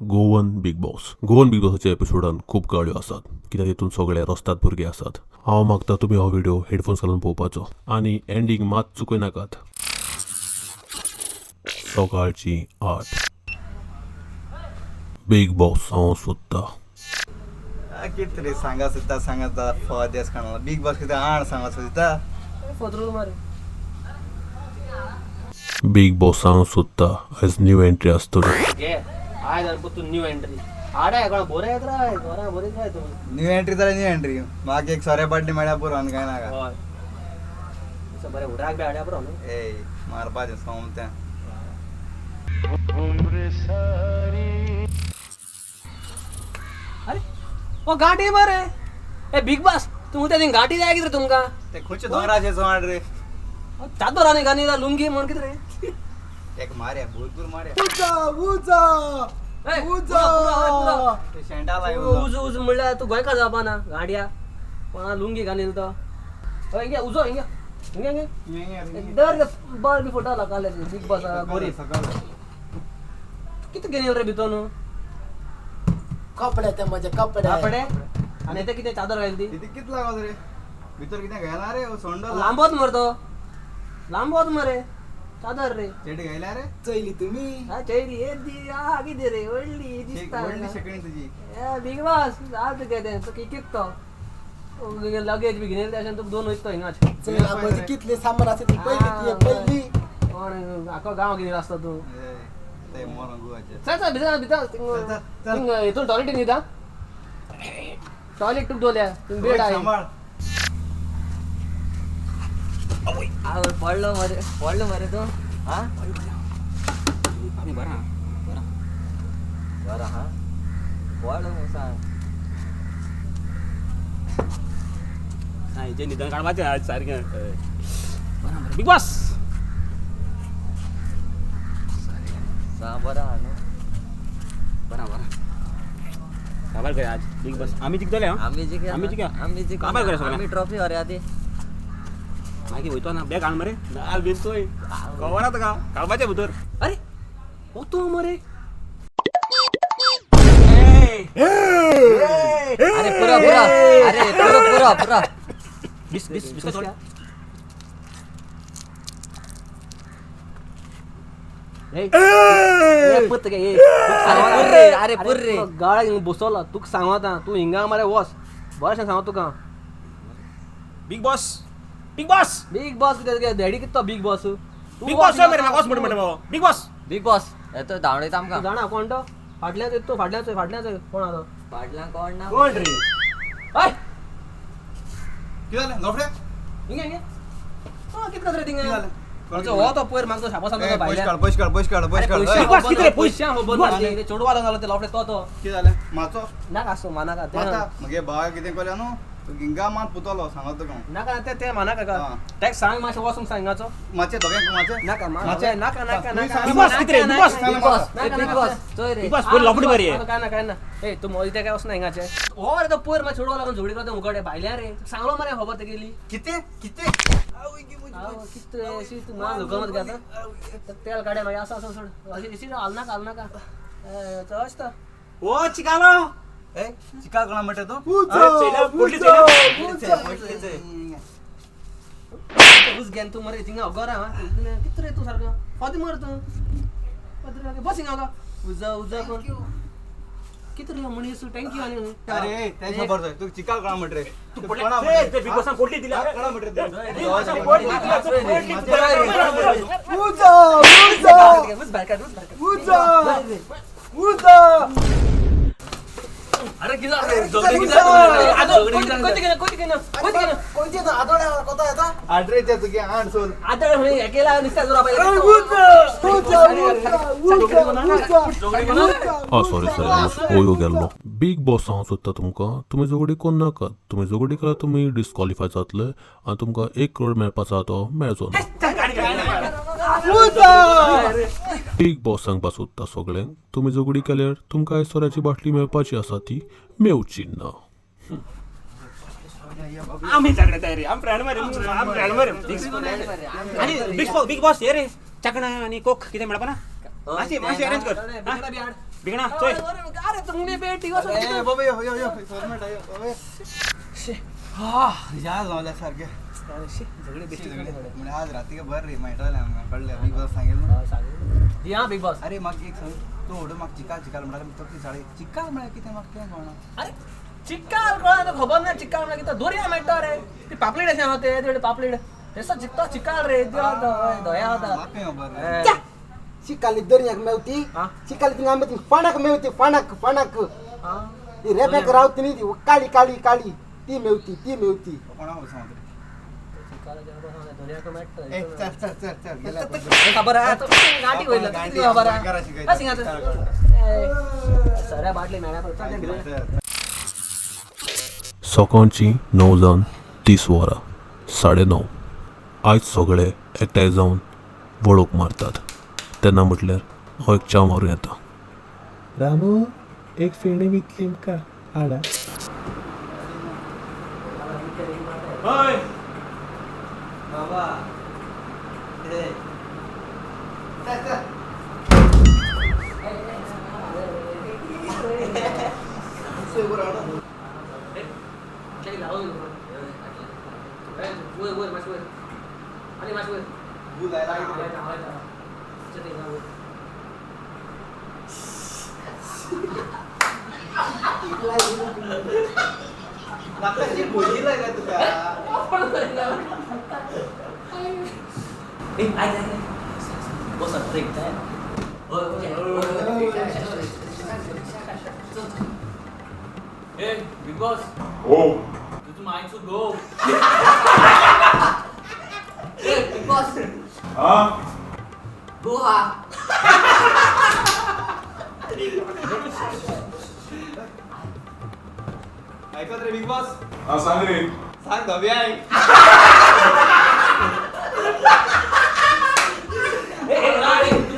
Goan Bigg Boss. Goan Bigg बॉसाच्या एपिसोडान खूब गाळयो आसात, कित्याक तितून सगळे रस्ताद भुरगे आसात. हांव मागता तुमी हो व्हिडिओ हेडफोन्स घालून पळोवपाचो आनी एंडींग मात चुकय नाकात. सकाळची 8. बिग बॉस हांव सोदता. कितें रे सांगा सुद्दां सांगा फदेस खाणा बिग बॉस कितें आण सांगा सुद्दां. बिग बॉस हांव सोदता. आयज न्यू एंट्री आसतली. आयज तूं न्यू एंट्री आडाय कोणा बरें येत राय बरें बरें राय तूं. न्यू एंट्री जाल्यार न्यू एंट्री म्हाका एक सोऱ्या बाटली मेळ्ळ्या पुरो आनी कांय नाका. हय बरें उडाक बी हाड्या पुरो न्हू. ए मारपाचें सोमतें. अरे ओ गांठी मरे ए बिग बॉस तूं त्या गांठी जाय कितें रे तुमकां? ते खंयचे दोंगराचे चोड रे. चादर आनी गानी लुंगी म्हण कितें रे? एक मार्या भरपूर मार्या. ते शेंटा लागलो. उजू उजू म्हणल्यार तूं गोंयकार जावपा ना गांठ्या कोणा लुंगी घालील तो. हय हिंगे उजो हिंगे हिंगे हिंगे दर बॉल बी फोटो लागले बिग बॉस गोरी कितें घेवन रे भितर न्हू? कपडे ते म्हजे कपडे कपडे आनी ते कितें चादर घातली ती? कितें लागत रे भितर कितें घायला रे सोंडो लांबोत मरे तो लांबोत मरे चादर रे. चेड घायला रे. चोयली तुमी? हा चेडी हे दी आ कितें रे व्हडली दिसता व्हडली शेकणी तुजी. ए बिग बॉस जाल तुगे तें तो कितें तो लगेज बी घेवन अशें तुका दोन वयता हिंगाच. चोयला म्हजी कितली सामान आसा ती पयली ती पयली. कोण आखो गांव घेवन आसता तूं. ते मरण गोवाचे. चल चल भितर भितर थिंग हितून टॉयलेट न्हिदा. टॉयलेट तुका दवरल्या थिंग बेड आहे. सांबाळ. पडलो मरे पडलो मरे तूं. हा आमी बरें बरें बरो हा पडलो मग सांग. हेचें निदान काडपाचें आज सारकें. बरें बरें बिग बॉस सांग बरो आहा न्हू. बरें बरें काबार कर आज बिग बॉस आमी जिखतले. हां आमी जिखया आमी जिखया. आमी जिखया. काबार कर सगळें. आमी ट्रॉफी व्हरया आदी. मागीर वयतो ना बॅग हाड मरे नाल बीन चोय खबर आहा तुका काडपाचें भितर. अरे हो तूं मरे. अरे पुरो पुरो अरे पुरो पुरो पुरो. बीस बीस बीस सोड. अरे पुर रे अरे पुर रे. गाळ बसवला तुका सांगू आतां तूं हिंगा मरे वच बरें सांगू तुका. Bigg Boss Bigg Boss Bigg Boss कितें डॅडी कितें तो बिग बॉस? बिग बॉस मरे म्हाका वच म्हणटा बाबा. बिग बॉस बिग बॉस येतो धांवडयता आमकां. जाणा कोण तो फाटल्यान तो फाटल्यान फाटल्यान कोण आहा तो फाटल्यान कोण ना. कोण रे? हय कितें जालें लोफडे? हिंगे हिंगे कितें रे कितें थिंगा जालें? हो तो पयर म्हाका तो शाबो सांगता भायल्यान. पयशे काड पयशे काड पयशे काड. बिग बॉस कितें रे? पयशे खबर ना चेडवा लागलो ते लोफडे तो तो. कितें जालें माचो? नाका आसूं मानाका माता मगे भावा कितें केल्या न्हू तूं हिंगा मात पुतलो सांगत तुका. नाका ते ते मानाका तेका सांग मातशें वचूंक सांग हिंगाचो. मातशें दोगांक मातशें नाका मातशें नाका नाका नाका. बिग बॉस कितें रे? Big boss big boss big boss चोय रे. बिग बॉस पयर लोफडी बरी. काय ना काय ना. ए तूं मोदी ते काय वचना हिंगाचें. हो रे तो पयर मातशें चेडवा लागून झगडी करता उगडे भायल्यान रे सांगलो मरे खबर तेगेली. कितें कितें? कितें अशी तूं मान दुखोवंक आतां तेल काडे मागीर आसा आसा सोड अशी हालनाका हालनाका तशें तो. ओ चिकालो ए चिकाल कोणा म्हणटा तूं? उस घेन तूं मरे थिंगा अगोर आहा कितें रे तूं सारको फाती मरे तूं बस हिंगा गो उजा उजा कोण कितें रे मनीस thank you. आनी अरे तें खबर जाय तूं चिकाल कोणा म्हणटा रे? तूं पडले बिग बॉसान पोटली दिल्या. कोणा म्हणटा रे? उजा उजा उज भायर काड उज भायर काड. उजा उजा. अरे कितें सॉरी सॉरी हांव ओयो गेल्लो. बिग बॉस हांव सोदता तुमकां तुमी झगडी करूं नाकात. तुमी झगडी केल्यार तुमी डिस्क्वॉलिफाय जातले आनी तुमकां 1 करोड मेळपाचो आहा तो मेळचो ना. बिग बॉस सांगपाक सोदता सगळ्यांक तुमी झगडी केल्यार तुमकां सोऱ्याची बाटली मेळपाची आसा ती मेवची ना. आमी झगडे तयारी आम फ्रेंड मरे आम फ्रेंड मरे. आनी बिग बॉस हे रे चाकणा आनी कोक कितें मेळपा ना? मातशें मातशें अरेंज कर. बिगणा चोय. अरे तुमने बेटी ए बाबा यो यो यो मेळटा यो बाबा. हा याद जावल्या सारखे झगडे बेश्टी. म्हणजे आज राती बरं रे मेळटलें आमकां कळ्ळें. बिग बॉस सांगेल न्हू. या बिग बॉस. अरे म्हाका एक सांग, तूं व्हडू म्हाका चिकाल चिकाल म्हणटालो, तकली साडे चिकाल म्हळ्यार कितें म्हाका तें कळना. अरे चिकाल कळना खबर ना. चिकाल म्हळ्यार कितें? दोरया मेळटा रे, ती पापलेट अशें आहा ते पापलेट तेसो चिकतो चिकाल रे, दया वता. म्हाका खबर. चिकाली दर्याक मेवती, चिकाली थिंगा आमी फणाक मेवती, फणाक फणाक ती रेब्याक रावती न्ही, ती काळी काळी काळी ती मेवती, ती मेवती. कोणाक सांगता? खबर गांठी वयलो खबर सऱ्या बाटली मेळ्या. सकाळची 9 जावन 30 वरां 9:30. आयज सगळे एकठांय जावन वळोक मारतात तेन्ना म्हटल्यार हांव एक च्या मारून येता. रामू एक फेणी विकली आमकां हाडा. हय बाबा Big boss. Oh. तुझं माईक गो. Big boss. हा गो हा. ऐकत रे बिग बॉस. हा सांग रे. सांग धव्या आहे.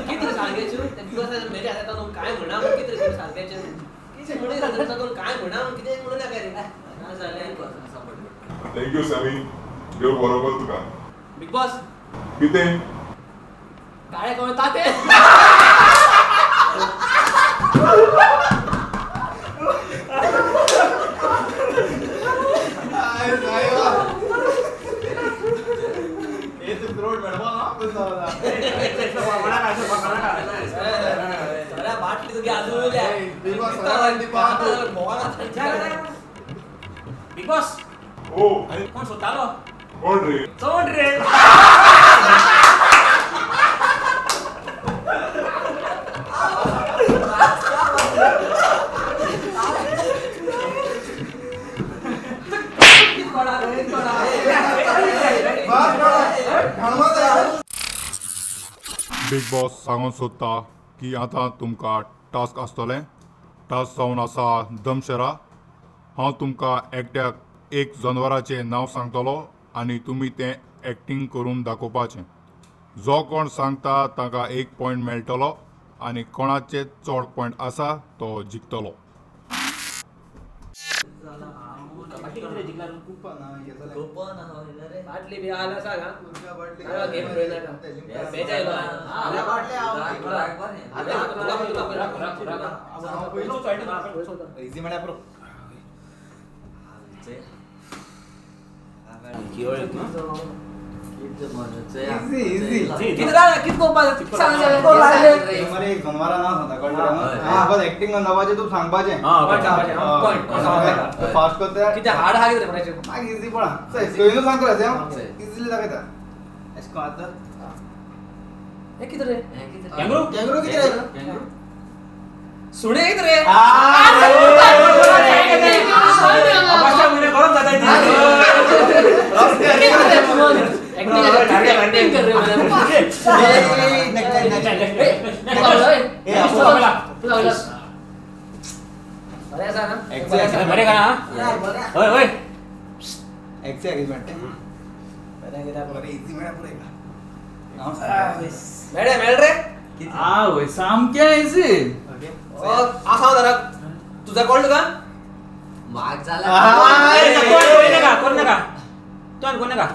किती सांगायचं बिग बॉस मेरे आता काय म्हणा, किती सांगायचं काय म्हणा, किती म्हणू नका रे. Thank you Sammy, देव बरोबर तुका. बिग बॉस कितें काळे कोण ताते. बिग बॉस ओ कोण सोदतालो? कोण रे? चोण रे. बिग बॉस सांगून सोदता की आतां तुमकां टास्क आसतलें. टास्क जावन आसा दमशरा. हांव तुमकां एकट्याक एक जनवराचें नांव सांगतलो आनी तुमी तें एक्टींग करून दाखोवपाचें. जो कोण सांगता ताका 1 पॉयंट मेळटलो आनी कोणाचे चड पॉयंट आसा तो जिखतलो. एक्टिंग दाबाचें तूं सांगपाचें फास्ट करता कितें हाड आहा कितें रे? मागीर इजी पळा सोयनू सांगता इजिली दाखयता. एशें कोण आतां हे कितें रे? कॅंगरू. कॅंगरू कितें रे? सुणे कितें रे? गरम जाता. एक्टिंग कर रे. बरें का? हय हय मेळे मेळ रे. आवय सामकें इजी. आसा दारा तुझा कळ्ळो तुका? म्हाक जाला. कोण नाका, कोण नाका, तूं कोण नाका.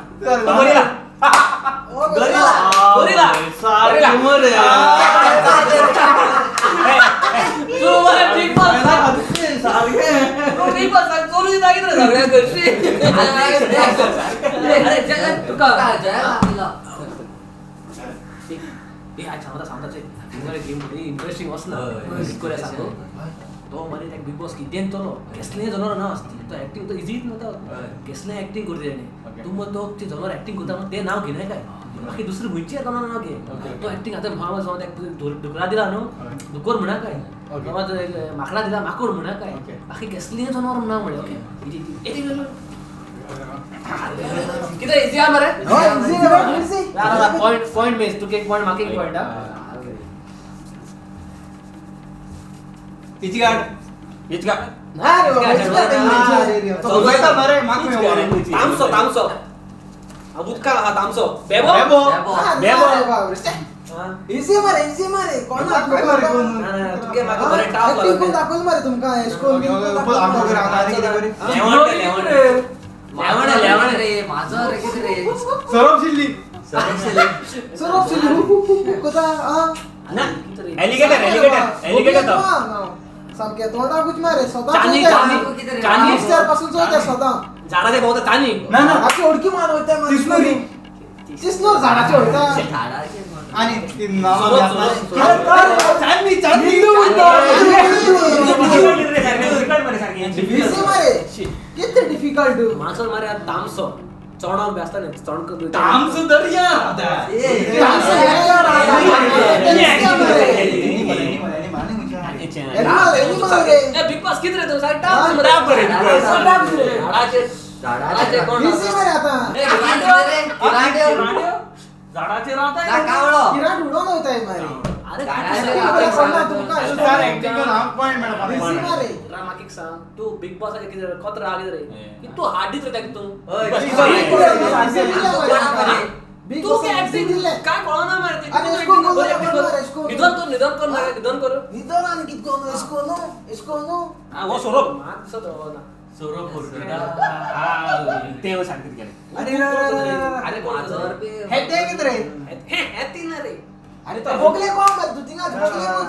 Gorilla gorilla gorilla. सारकें मरे. तू सगळ्या करशी. अरे तुका सांगता सांगता गेम इंटरेस्टिंग वचना करूया सांगू. तो मरे ताका बिग बॉस कितें तो कसलें जनावर ना आसती तो एक्टिंग तो इजीच न्हू, कसलें एक्टिंग करता तेणें. तूं मग तो ती जनावर एक्टिंग करता ते नांव घेनाय काय, बाकी दुसरी खंयची जनावर नांव घे. तो एक्टिंग आतां हांव ताका धुकरा दिला न्हू, धुकोर म्हणा काय, माकडा दिला माकोड म्हणा काय, बाकी कसलें जनावर नांव म्हळें. ओके कितें इजी आहा मरे. पॉयंट पॉयंट मेज तुका एक पॉयंट म्हाका एक पॉयंट. तामसो तामसो उदकान आहा तामसो. बेबो बेबो इजी मरे, इजी मरे. कोण तुगे म्हाका बरें टाफ एक्टिंग दाखोवल मरे तुमकां. स्कूल लेवण लेवण रे माझो रे कितें रे सरप शिल्ली सरप शिल्ली कोता. ना एलिगेटर एलिगेटर एलिगेटर तो सामके तोंडाकूच मारे सदां. चानी चानी चानी पासून चोयता सदां झाडाचे भोंवता चानी. ना ना झाडाची उडकी मार वयता तिसनोरी तिसनोर झाडाचे वयता आणि चांदी चांदी मारे किती डिफिकल्ट मासो मारे. तामसो चोणो बी आसता न्ही चोणको तामसो दर्या तामसो बिग बॉस किती रे तू सारखं टाप रे. झाडाचे कोण इझी मरे आता. झाडाचे राहता किराट उडोवन वयता मारे. अरे सर एक्टिंग करून हांव पॉयंट मेळपा. इझी मरे. म्हाका एक सांग, तूं बिग बॉसाचे कितें कोत राग रे की तूं हार्डीत रे ताका तूं तूं एक्टिंग काय कळना मरे. निधन कर निधन कर निधन कर निधन आनी कितें करून एस्को न्हू एस्को न्हू. हो सोरोप म्हाका दिसत ना सोरोप ते सारकें गेलें. अरे अरे कोण हे ते कितें रे हे हे ती ना रे. अरे तो बोगले कोण मरे तू थिंगाच बोगले कोण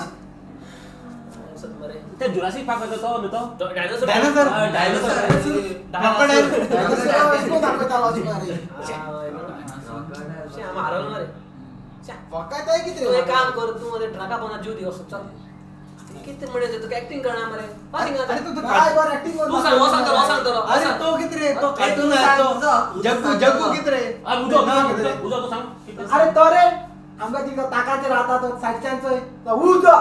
मरे. ते जुरासिक पार्क तो न्हू तो डायनासोर डायनासोर डायनासोर एस्को दाखयता लॉजीक मारे. हारल मरे फकात आहे कितें तूं एक काम कर, तूं मरे ट्रका पोंदा जीव दी वचून चल. कितें म्हणें तुका एक्टिंग करना मरे. अरे तू काय बरं एक्टिंग कर. तूं सांग हो सांगतलो हो सांगतलो. अरे तो कितें रे तो कार्टून तो जग्गू जग्गू कितें रे. उजो उजो तूं सांग. अरे तो रे आमकां तिका ताकाचेर राहता तो सायडच्यान चोय तो उजो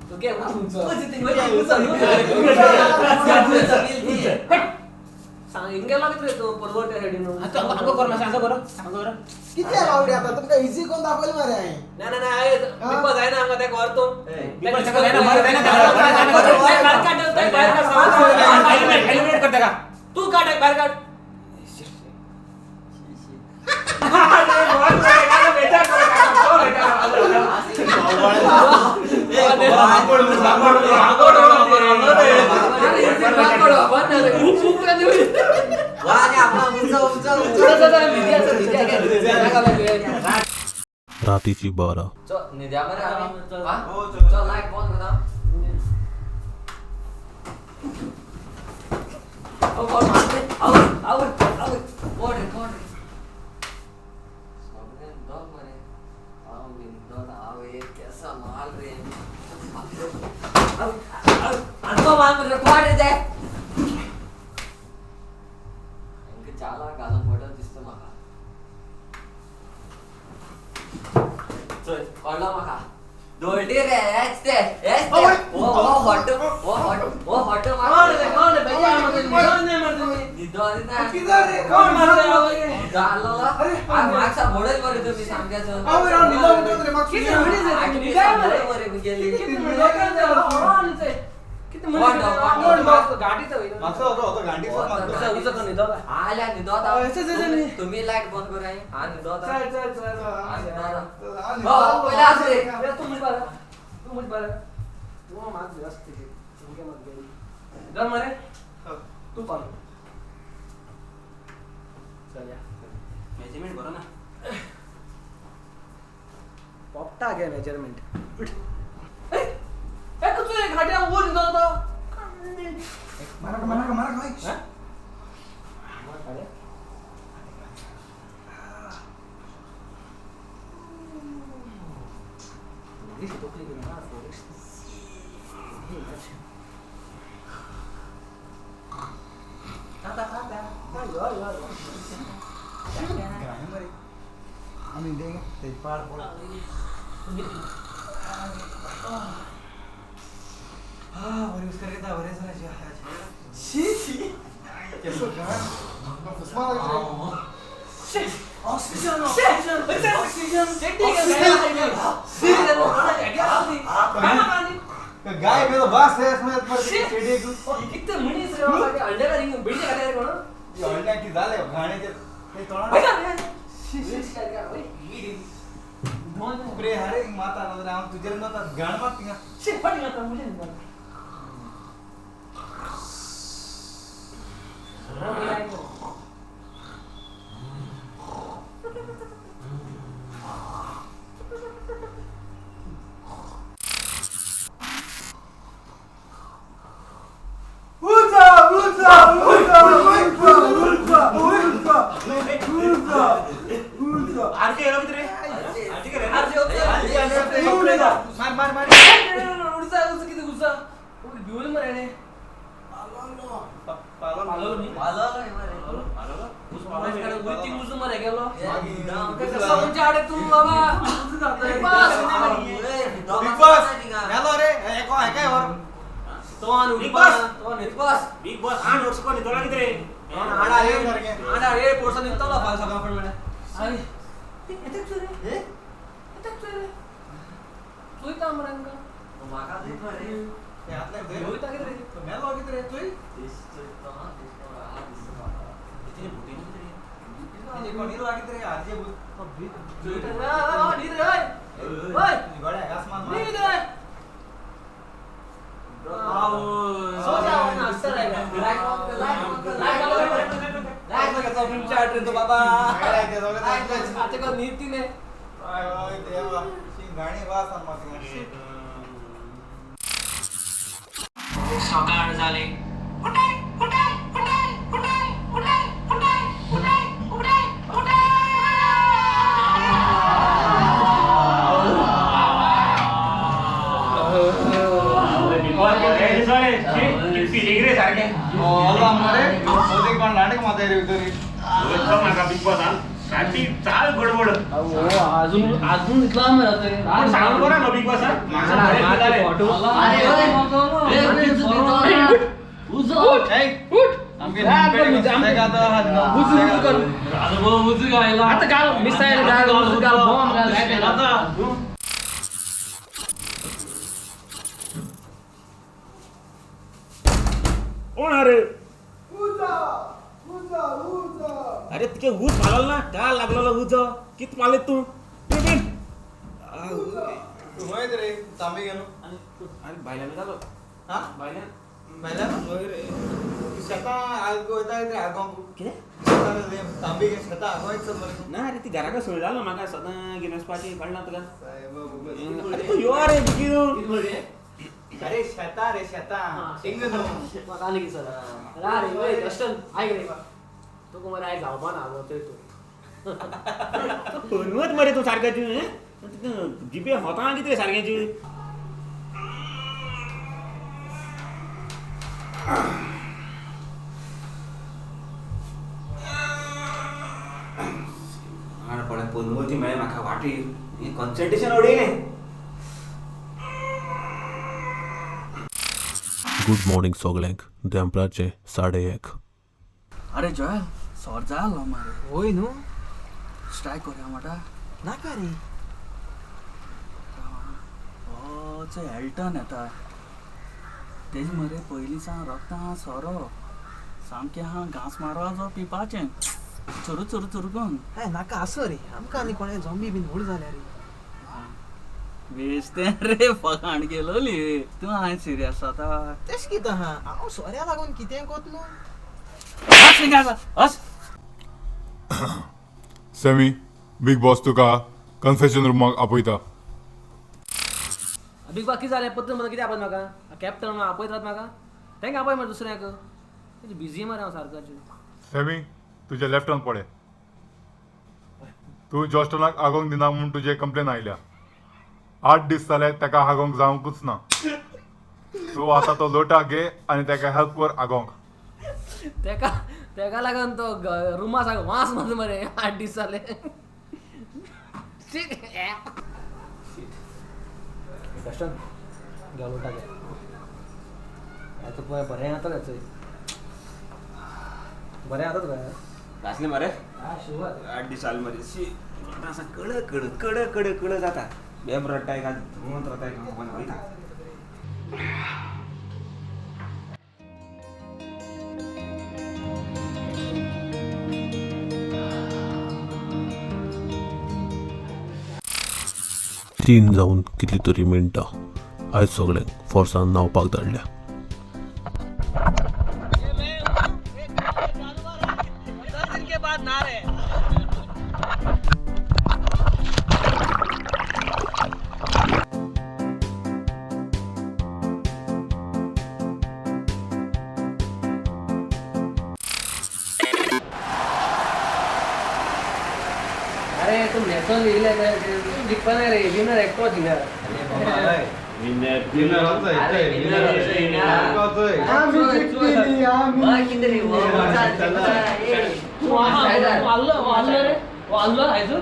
तुगे सांग हिंगे लागत रे तूं परवडटा सायडीन. हांगो कर मातशें, हांगो कर हांगो कर. कितले बावडे आतां तुमकां इजी कोण दाखयले मरे हांवें. ना ना ना बिग बॉस जायना आमकां तेका व्हर तूं. बिग बॉस ताका जायना मरे जायना. भायर काड भायर काड एलिमिनेट कर ताका तूं काड भायर काड. रातीची 12. तुम्ही लाईट बंद करा. मेजरमेंट बरो ना पोपटा गे मेजरमेंट. ए कुछ घाट्या वर जाता मारा मारा मारा. गाय मेलो वास कितले मनीस रे बिल्डिंग घातल्या कोण हळड्या की जाले घाणेचे ते तोंडा प्रे हरे माता राम तुजेर नता घाण मात थिंगा शी फाटी माता मुझे सकाळ झाली. अजून इतला अरे तुके ऊस मारल ना काल लागलेलो उजो कित मारले तू रे तांबे गेलो. अरे भायल्यान जालो. हा भायल्यान भायल्यान हय रे शेतां आग वयता रे आगोंक कितें तांबे घे शेतां आगोंक चल मरे. ना रे ती घरा कडेन सोय जालो म्हाका सदां घेवन वचपाची कळना तुका. अरे तूं यो रे बेगीन. अरे शेतां रे शेतां थिंग न्हू म्हाका आनी कितें सर रे वय कश्टन आयक रे तुका मरे आयज जावपा ना तरी तूं पनवत मरे तूं सारकें जिबे होता कितें सारकें. पनवती मेळ्ळें म्हाका वाटेर कॉन्सन्ट्रेशन उडयलें. गुड मॉर्निंग सगळ्यांक. देंपराचे 1:30. अरे जॉयल सर जालो मारे. होय न्हू स्ट्रायक करूया म्हणटा नाका रे. हो एल्टन येता तेज मरे पयलीं सावन रगतां आहा सोरो सामकें आहा घांस मारपाचो पिवपाचें चोरू चोरू चोरू करून. नाका आसो रे आमकां आनी कोणें झॉम्बी बीन व्हड जाल्या रे. बेश्टें रे फकाण गेलोली तूं हांवें सिरियस जाता तेश कितें आहा हांव सोऱ्या लागून कितें कोत न्हू. हस सॅमी बिग बॉस तुका कन्फेशन रुमाक आपयता. बिग बॉस कितें जालें पत्तन म्हाका कितें आपयता म्हाका कॅप्टन म्हणून आपयतात म्हाका तांकां आपय मरे दुसऱ्याक बिजी मरे हांव सारको. सॅमी तुज्या लेफ्टान पळय तूं जॉस्टनाक आगोंक दिना म्हूण तुजे कंप्लेन आयल्या. 8 दीस जाले ताका आगोंक जावंकूच ना. सो आतां तो लोटा घे आनी ताका हेल्प कर आगोंक. तेका तेका लागून तो रुमा सांग वास मात मरे 8 दीस जाले. कष्टान गेलो टाके आतां पळय बरें जाता तेचो बरें जाता तुका घासले मरे शुवर 8 दीस जाले मरे शी आसा कड कड कड कड कड जाता बेब रडटाय का धुवंत रावताय का वयता. तीन जावन कितली तरी मिनटां आयज सगळ्यांक फोर्सान न्हांवपाक धाडल्या. अरे तू नेचो येयले तूं जिखपा ना रे, विनर एकटो जिखणार. आमी जिखतली आमी. आल्लो रे, आल्लो आयजू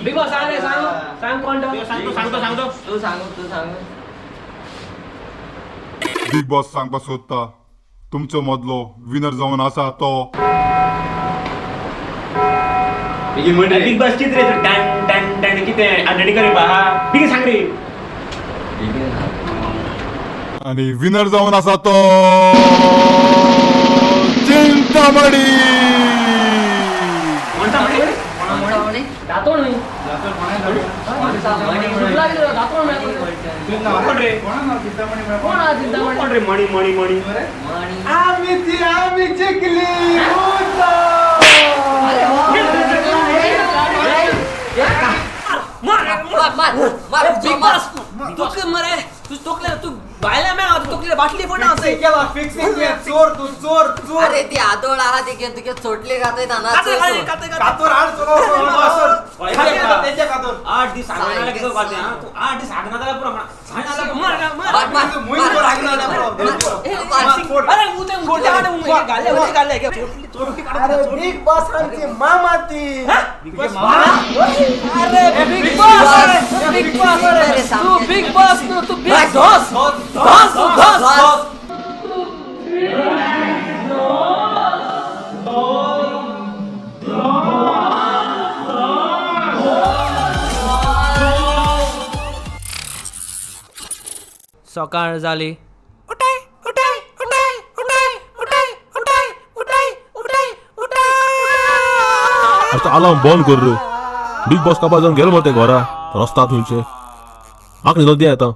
बिग बॉस सांग रे, सांग सांग कोण तो. सांगतो सांगतो तू सांग तू सांग. बिग बॉस सांगपाक सोदता तुमचो मदलो विनर जावन आसा तो बिग बॉस कितें रे टन टन टन कितें आडणी करे बा बेगीन सांग रे. आनी विनर जावन आसा तो चिंतामणी. दातोण न्हय कोण रे कोण आहा चिंतामणी? कोण रे मणी मणी मणी आमी ती आमी जिखली. बिग बॉस तुका मरे तू तोकले तू भायल्या मेळा तोकले बाटली फोडना. केला फिक्सिंग चोर तू चोर चोर. अरे ती आदोळ आहा ती घेवन तुगे चोटले घातय कातोर हाड चलो तेच्या कातोर. 8 दीस हागना जाल्यार कितें करपाचें आं तूं 8 दीस हागना जाल्यार पुरो अरे बिग बॉस आमची मामा ती. अरे बिग बॉस बिग बॉस तू बिग बॉस न्हू तू बिग धोस धोस धोस. सकाळ जाली उठाय उठाय उठाय उठाय उठाय उठाय उठाय उठाय उठाय. आतां अलार्म बंद कर रे. बिग बॉस काबार जावन गेलो मरे ते घरा रस्ता थंयचे. म्हाका न्हिदो दी आतां.